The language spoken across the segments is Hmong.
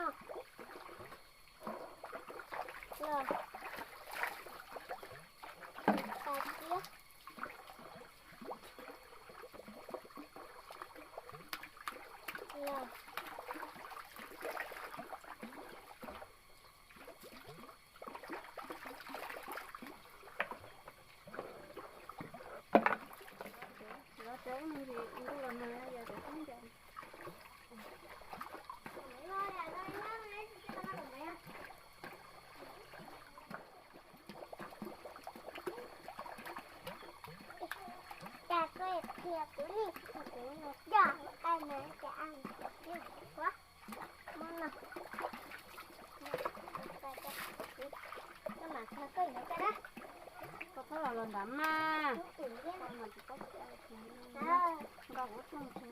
Los, tais tiab. Los. Lov tsev ib me ntsis ntuj los nag yog cov khaub ncaws. Cas koj qhia kuv li, kuv mus coj ai na, cas ai kuv ua. Muab no, koj mam qhia koj yuav coj na. Koj txhob los los nram mas, koj mas tsis paub, nqa kuv tuaj mus.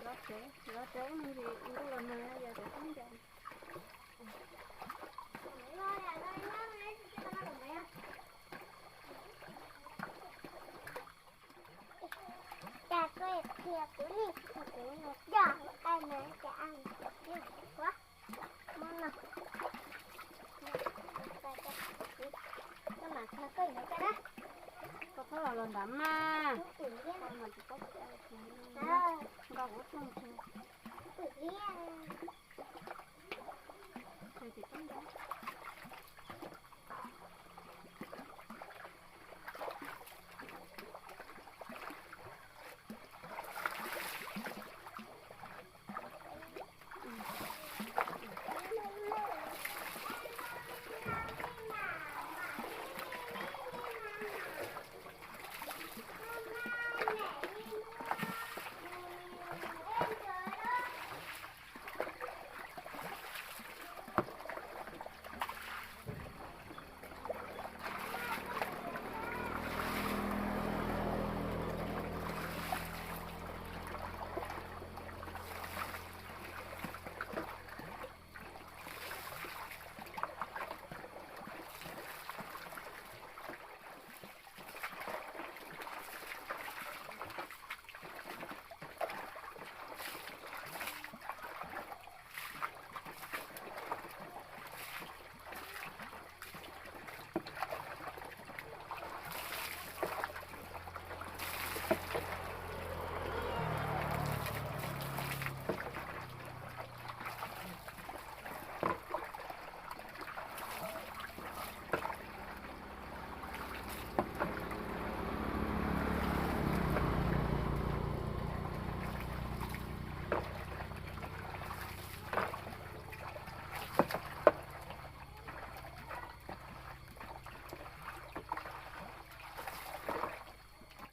Los tsev, los tsev ib me ntsis ntuj los nag yog cov khaub ncaws. Cas koj qhia kuv li, kuv mus coj ai na, cas ai kuv ua. Muab no, koj mam qhia koj yuav coj na. Koj txhob los los nram mas, koj mas tsis paub, nqa kuv tuaj mus. Tsis paub nqa.